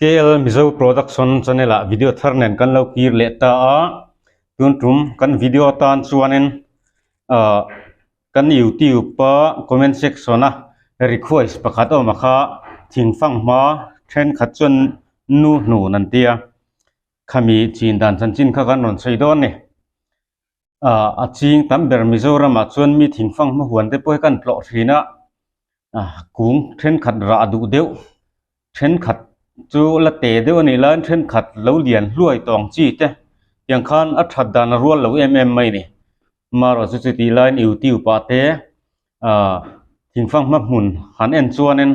KL Mizo Production channel ah video thar nen kan lo kir leh ta a, tun tum kan video atan chuanin ah kan youtube a comment section a request pakhat a awm a kha thingfang hma thenkhat chuan nu hnun an tia khami chin dan chanchin kha kan rawn sawi dawn a ni. Ah a ching tam ber Mizoram ah chuan mi thingfang hma huan te pawh hi kan tlawh thin a ah kung thenkhat rah duh deuh thenkhat chu la te deuh a nih laiin thenkhat lo lian hluai tawh ang chi te tiang khan a that dan a rual lo em em mai a ni marawh chu chutih laiin youtube ah te ah thingfang hma hmun han en chuanin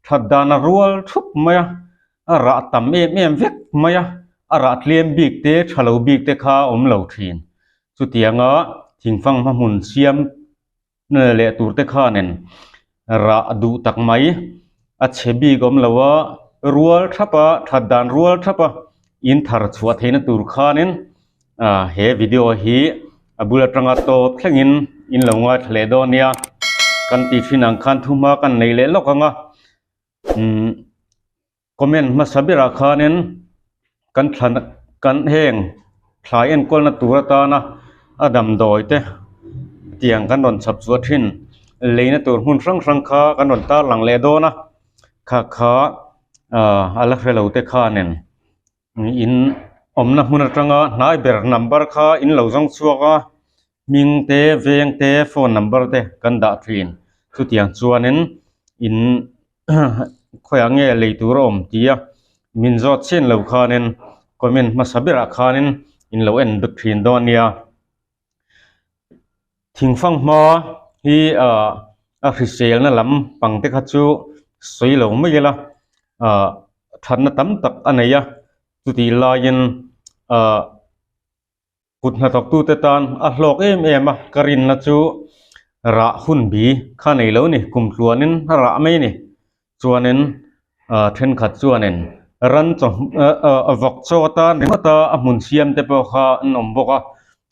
that dan a rual thup mai a a rah tam em em vek mai a a rah tlem bik te tha lo bik te kha a awm lo thin chutianga thingfang hma hmun siam leh tur te khanin rah duh tak mai a chhe bik awm lo a rual thap a that dan rual thap a in thar chhuah theihna tur khanin ah he video hi a bul atanga tawp thlengin in lo ngaithla leh dawn nia kan tih thin ang khan thu hma kan nei leh lawk ang a umm comment hmasa berah khanin kan thlan kan heng thlai enkawlna tur atana a damdawi te tiang kan rawn chhawp chhuah thin leina tur hmun hrang hrang kha kan rawn tarlang leh dawn a kha kha ah a la hre lo te khanin in awmna hmun atanga hnai ber number kha in lo zawng chhuak a hming te veng te phone number te kan dah thin chutiang chuanin in khawiah nge lei tur a awm tih a min zawt chhin lo khanin comment hmasa berah khanin in lo en dut thin dawn nia thingfang hma hi ah a hriselna lam pang te kha chu sawi lo mai ila ah thatna tam tak a nei a chutih laiin ah. Kut hnathawktute tan a hlawk em em a, ka rinna chu rah hun bi kha nei lo ni, kum tluanin a rah mai ni. Chuanin thenkhat chuanin ran chaw vawk chaw atan ringawt a a hmun siam te pawh kha an awm bawk a,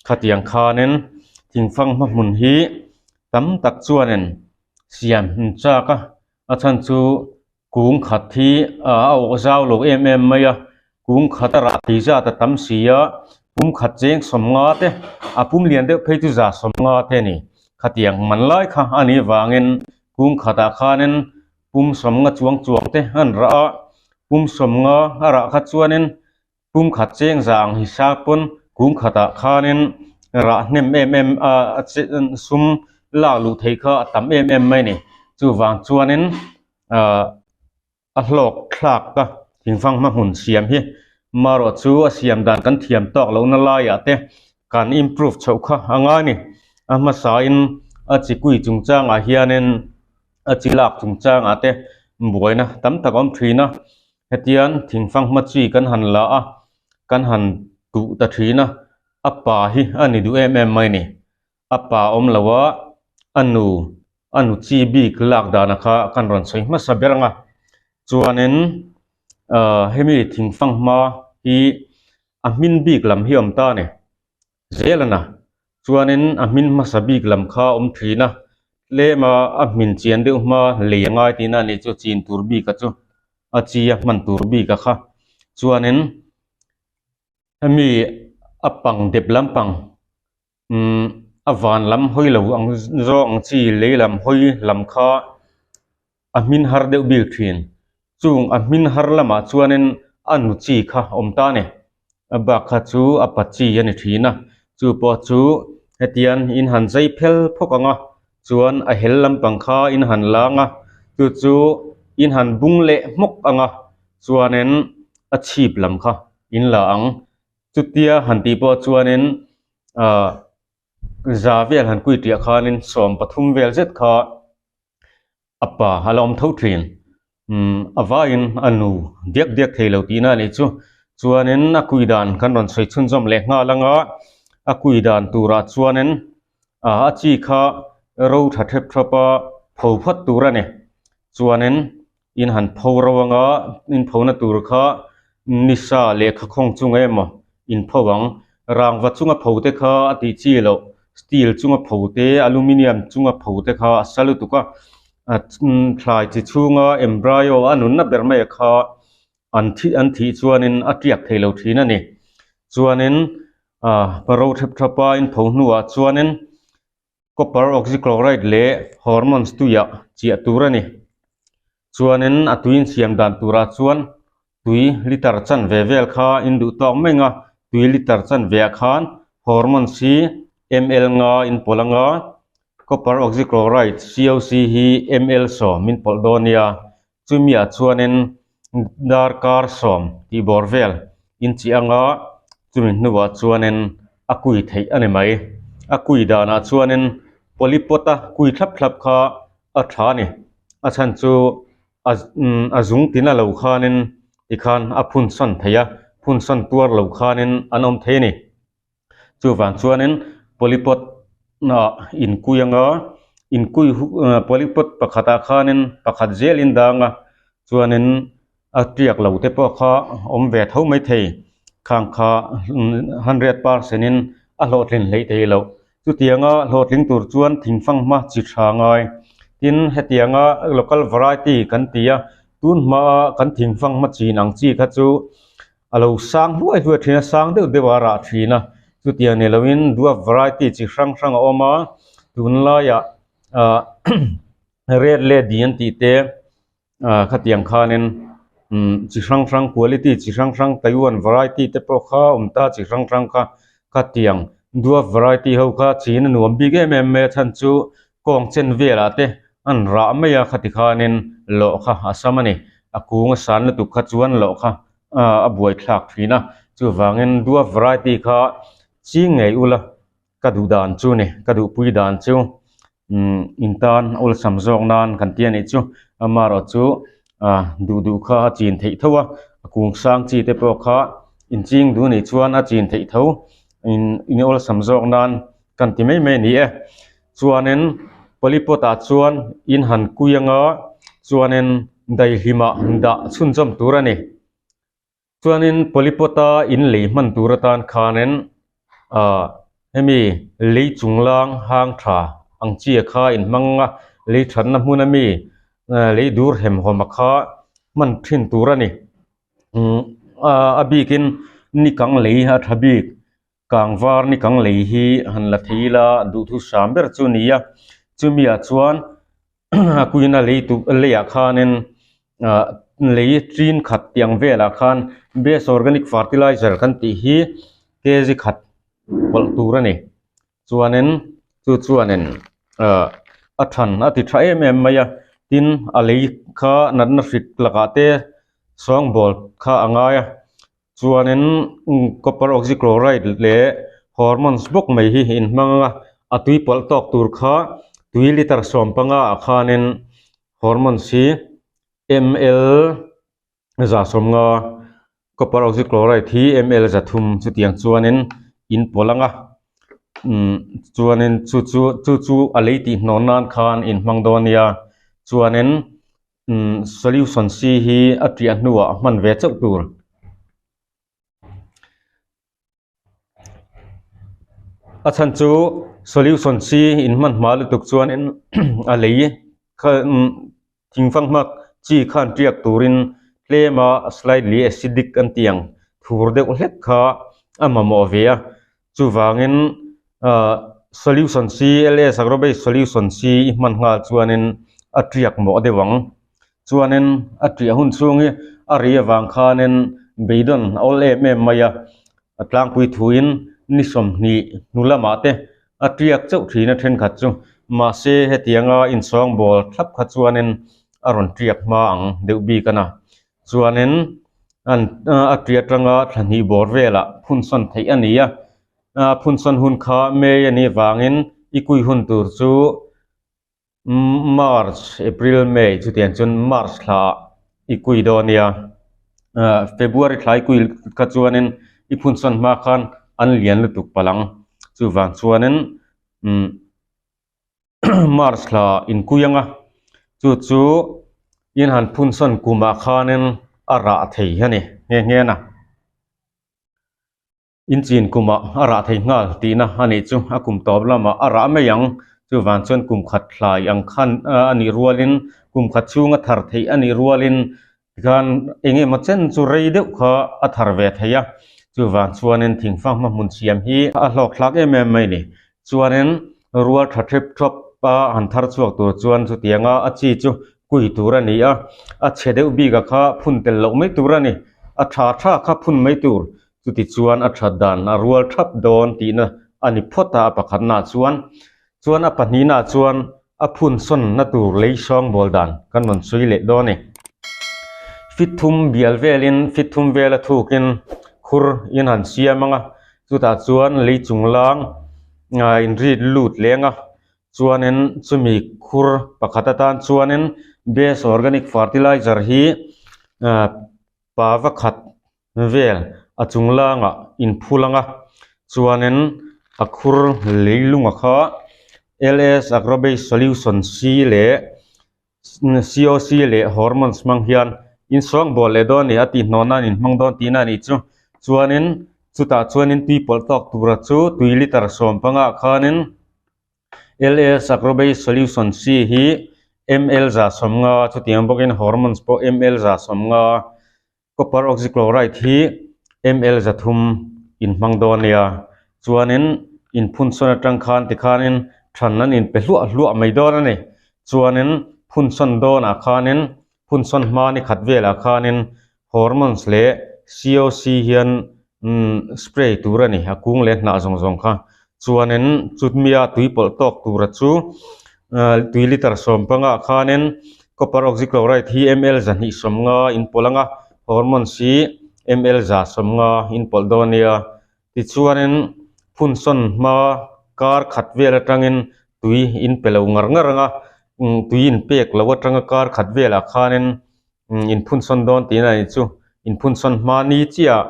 khatiang khanin thingfang hma hmun hi tam tak chuanin siam an chak a, a chhan chu Kung khat hi a awh zau lo em em mai a, kung khat a rah tui zat a tam si a, pum khat cheng sawmnga te, a pum lian deuh phei chu za sawmnga te a ni. Khatiang man lai kha a nih vangin kung khatah khanin pum sawmnga chuang chuang te an rah a, pum sawmnga a rah kha chuanin pum khat cheng za ang hi sa pawn kung khatah khanin rah hnem em em a sum lak luh theih kha a tam em em mai a ni. Chuvang chuanin ahh a hlawk thlak a thingfang hma hmun siam hi marawh chu a siam dan kan thiam tawk lohna laiah te kan improve chhoh kha a ngai a ni. A hmasain a chi kui chungchangah hianin a chi lak chungchangah te buaina tam tak a awm thin a. Hetiang thingfang hma chi kan han la a, kan han duh ta thin a, a pa hi a ni duh em em mai ni. A pa awm lo a, a nu, a nu chi bik lak dana kha kan rawn sawi hmasa ber ang a. Chuanin ahh hemi thingfang hma hi a hmin bik lam hi a awm ta a ni. Zel a na. Chuanin a hmin hmasa bik lam kha a awm thin a, tlem a a hmin chian deuh hma lei a ngai tihna a nih chu chin tur bik a chu a chi a hman tur bik a kha. Chuanin hemi a pang dep lampang umm a van lam hawi lo ang zawng ang chi lei lam hawi lam kha a hmin har deuh bik thin. Chung a hmin har lamah chuanin a nu chi kha a awm ta a ni. A bak kha chu a pa chi a ni thin a, chu pawh chu hetian in han zai phel phawk ang a, chuan a hel lampang kha in han lang a, chu chu in han bung leh hmawk ang a, chuanin a chhip lam kha in la ang. Chutia han tih pawh chuanin ahh za vel han kui tiah khanin 13 vel zet kha a pa a la awm tho thin umm a vaiin a nu diak diak thei lo tihna a nih chu chuanin a kui dan kan rawn sawi chhunzawm leh nghal ang a a kui dan turah chuanin ah a chi kha ro tha thep thap a pho phawt tur a ni chuanin in han pho ro anga in pho na tur kha nisa lehkha khawng chunga emaw in pho ang rangva chunga pho te kha a tih chi loh steel chunga pho te aluminium chunga pho te kha a sa lutuk a thlai chi chhunga embryo a nunna ber mai kha. an thi an thih chuanin a tiak thei lo thin a ni. Chuanin ah ro thep thap a in pho hnuah chuanin copper oxychloride leh hormones tuiah chiah tur a ni. Chuanin a tui insiam dan turah chuan tui liter chanve vel kha in duh tawk mai ang a, tui liter chanve ah khan hormones hi ml nga in pawlh anga copper oxychloride COC hi ml sawm in pawlh dawn nia chumi ah chuanin darkar sawm tih bawr vel in chih anga chumi hnuah chuanin a kui theih a ni mai a kui danah chuanin polypot a kui thlap thlap kha a tha a ni a chhan chu a a zung tina lo khanin tikhan a phun sawn thei a phun sawn tuar lo khanin an awm thei a ni chuvang chuanin polypot ah inkui anga inkui polypot pakhatah khanin pakhat zelin dang a chuanin a tiak lo te pawh kha awm ve tho maithei khang kha 100% in a hlawhtlin hleih thei loh chutianga hlawhtling tur chuan thingfang hma chi tha ngai tin hetianga local variety kan ti a tun hmaa kan thingfang hma chin ang chi kha chu a lo sang hluai hluai thin a sang deuh deuh a rah thin a chutiang ni loin dwarf variety chi hrang hrang a awm a tunlaiah ah red lady an tih te. Ah khatiang khanin umm chi hrang hrang quality chi hrang hrang Taiwan variety te pawh kha awm ta chi hrang hrang kha khatiang dwarf variety ho kha chin a nuam bik em em mai a chhan chu kawng chen velah te an rah mai a khati khanin lawh kha a sam a ni a kung a san lutuk kha chuan lawh kha ah a buai thlak thin a chuvangin dwarf variety kha ching ngei ula ka duh dan chu ni ka duhpui dan chu umm in tan awlsam zawk nan kan ti a nih chu amaherawh chu ah duh duh kha a chin theih tho a a kung sang chi te pawh kha in ching duh anih chuan a chin theih tho in in awlsam zawk nan kan ti mai mai a ni e chuanin polypot ah chuan in han kui anga chuanin daihlimah dah chhunzawm tur a ni. Chuanin polypot-a in lei hman tur atan khanin ah hemi lei chunglang hang tha ang chi a kha in hmang a, lei thatna hmun ami lei dur hemhawm a kha hman thin tur a ni. Umm a bikin ni kang lei a tha bik, kang var ni kang lei hi han la thei ila duhthusam ber chu a ni a, chumi ah chuan a kuina lei tu leiah khanin ah lei tin khat tih ang velah khan best organic fertilizer kan tih hi kg khat pawlh tur a ni chuanin chu chuanin ah a than a ti tha em em mai a tin a lei kha natna hrik lakah te sawngbawl kha a ngai a. Chuanin copper oxychloride leh hormones bawk mai hi inhmang anga a tui pawlh tawk tur kha tui liter 15 ah khanin hormones hi ml 150 copper oxychloride hi ml 300 chutiang chuanin in pawlh anga umm chuanin chu chu chu chu a lei tih hnawn nan khan inhmang dawn nia chuanin. Umm solution C hi a tiah hnuah hman ve chauh tur. A chhan chu solution C in hman hma lutuk chuanin a lei kha umm thingfang hmak chi khan tiak turin tlem a slightly acidic an tih ang thur deuh hlek kha a mamawh ve a chuvangin ah solution C L_S agrobase solution C i hman nghal chuanin a tiak mawh deuh ang chuanin a tiah hun chhung hi a ri avang khanin beidawn a awl em em mai a a tlangpui thuin ni 20 hnu lamah te a tiak chauh thin a thenkhat chu mahse hetianga insawngbawl thlap kha chuanin a rawn tiak hma ang deuh bik a na. Chuanin an a ṭi aṭanga thla hnih bawr velah phun sawn theih a ni a, phun sawn hun kha May a nih vangin i kui hun tur chu March, April, May chutiang chuan March thlaah i kui dawn nia. February thla i kui kha chuanin i phun sawn hma khan an lian lutuk palh ang. Chuvang chuanin umm. March thla inkui anga chu chu in han phun sawn kumah khanin a rah thei a ni nghe nghe a in chin kumah a rah thei nghal tihna a nih chu a kum tawp lamah a rah mai ang chuvang chuan kum khat hlai ang khan a nih rualin kum khat chhunga thar theih a nih rualin. Tikhan eng emaw chen chu rei deuh kha a thar ve thei a, chuvang chuanin thingfanghma hmun siam hi a hlawk thlak em em mai a ni. Chuanin rual tha tep tawp a han thar chhuak tur chuan chutianga a chi chu kui tur a ni a, a chhe deuh bik a kha phun tel loh mai tur a ni. A tha tha kha phun mai tur, chuti chuan a that dan a rual thap dawn tihna a ni phawt a, a pakhatnaah chuan. Chuan a pahnihnaah chuan a phun sawnna tur lei sawng bawl dan kan rawn sawi leh dawn a ni. Fit thum bial velin fit thum vela thukin khur in han siam ang a, chutah chuan lei chung lang ah in rit lut leng a, chuanin chumi khur pakhat atan chuanin best organic fertilizer hi ah pa va khat vel a chung langah inphul ang a chuanin a khur leilunga kha L_S Agrobase Solution C leh C_O_C leh hormones hmang hian insawng bawl leh dawn a ni a tihnawn nan inhmang dawn tihna a nih chu chuanin chutah chuanin tui pawlh tawk tura chu tui litre sawm pangah khanin L_S Agrobase Solution C hi M_L za sawmnga chutiang bawkin hormones pawh M_L za sawmnga. Copper oxychloride hi ml 300 inhmang dawn nia, chuanin inphun sawn atang khan tikhanin than an inpe hluah hluah mai dawn a ni. Chuanin phun sawn dawnah khanin phun sawn hma ni khat velah khanin hormones leh COC hian spray tur a ni, a kung leh hnah zawng zawng kha. Chuanin chutmia tui pawlh tawk tura chu tui litre 15 ah khanin copper oxychloride hi ml 250 inpawlh ang a, hormones hi ml 150 inpawlh dawn nia. Tichuanin phun sawn hma kar khat vel atangin tui in pe lo ngar ngar ang a, tui in pek lo atanga kar khat velah khanin inphun sawn dawn tihna a nih chu. Inphun sawn hma ni chiah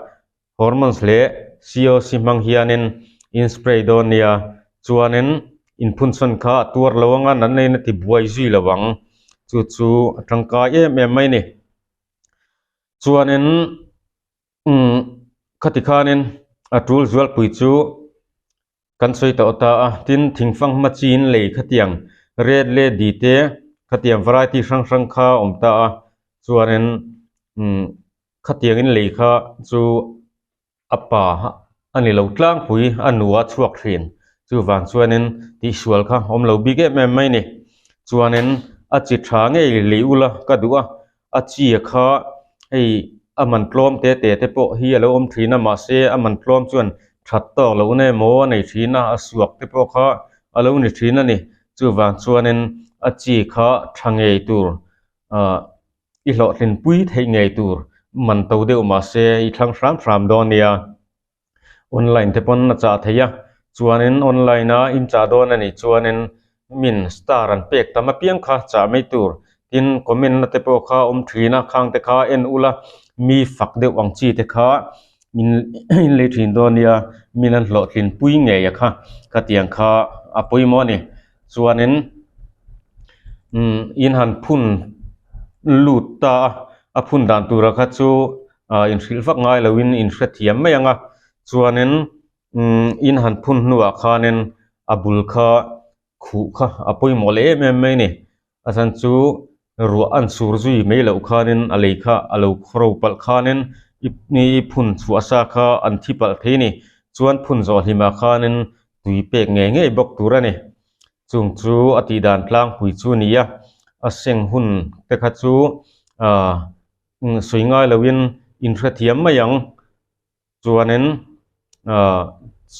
Hormones leh COC hmang hianin in spray dawn nia, chuanin inphunsawn kha a tuar lo anga natna in a ti buai zui lo ang, chu chu a tangkai em em mai a ni. Chuanin umm khati khanin a tul zualpui chu kan sawi tawh ta a, tin thingfang hma chin lei khatiang red lady te khatiang variety hrang hrang kha a awm ta a, chuanin umm khatiang in lei kha chu a pa a ni lo tlangpui a nu a chhuak thin chuvang chuanin tihsual kha awm lo bik em em mai a ni chuanin a chi tha ngei lei ula ka duh a a chi kha hei a man tlawm te te te pawh hi a lo awm thin a mahse a man tlawm chuan that tawk loh na emaw a nei thin a a suak te pawh kha a lo ni thin a ni chuvang chuanin a chi kha tha ngei tur ah i hlawhtlin pui theih ngei tur man to deuh mahse i thlang hram hram dawn nia online te pawn a chah thei a chuanin online a in chah dawn a nih chuanin min star an pek tam apiang kha chah mai tur tin comment na te pawh kha awm thin a khang te kha en ula mi fak deuh ang chi te kha in in lei thin dawn nia min an hlawhtlin pui ngei a kha khatiang kha a pawimawh a ni chuanin umm in han phun lut ta a a phun dan tura kha chu ah inhrilh vak ngai loin inhrethiam mai ang a chuanin umm in han phun hnuah khanin a bul kha khuh kha a pawimawh leh em em mai a ni a chhan chu ruah an sur zui mai loh khanin a lei kha a lo khawro palh khanin i phun chhuah sa kha an thi palh thei a ni chuan phun zawh hlimah khanin tui pek ngei ngei bawk tur a ni chung chu a tih dan tlangpui chu a ni a a seng hun te kha chu ah sawi ngai loin inhrethiam mai ang chuanin ah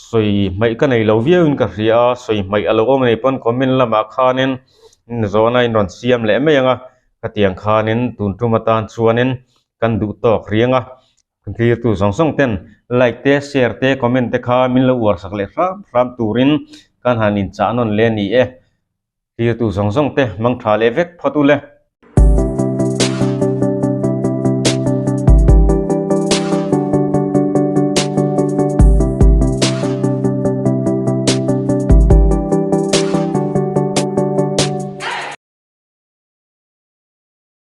sawi hmaih ka nei lo viauin ka hria a sawi hmaih a lo awm a nih pawn comment lamah khanin zawhna in rawn siam leh mai ang a khatiang khanin tun tum atan chuanin kan duh tawk riang a thirtu zawng zawng ten like te share te comment te kha min lo uar sak leh hram hram turin kan han inchah nawn leh a ni e thirtu zawng zawng te hmang tha leh vek phawt u le.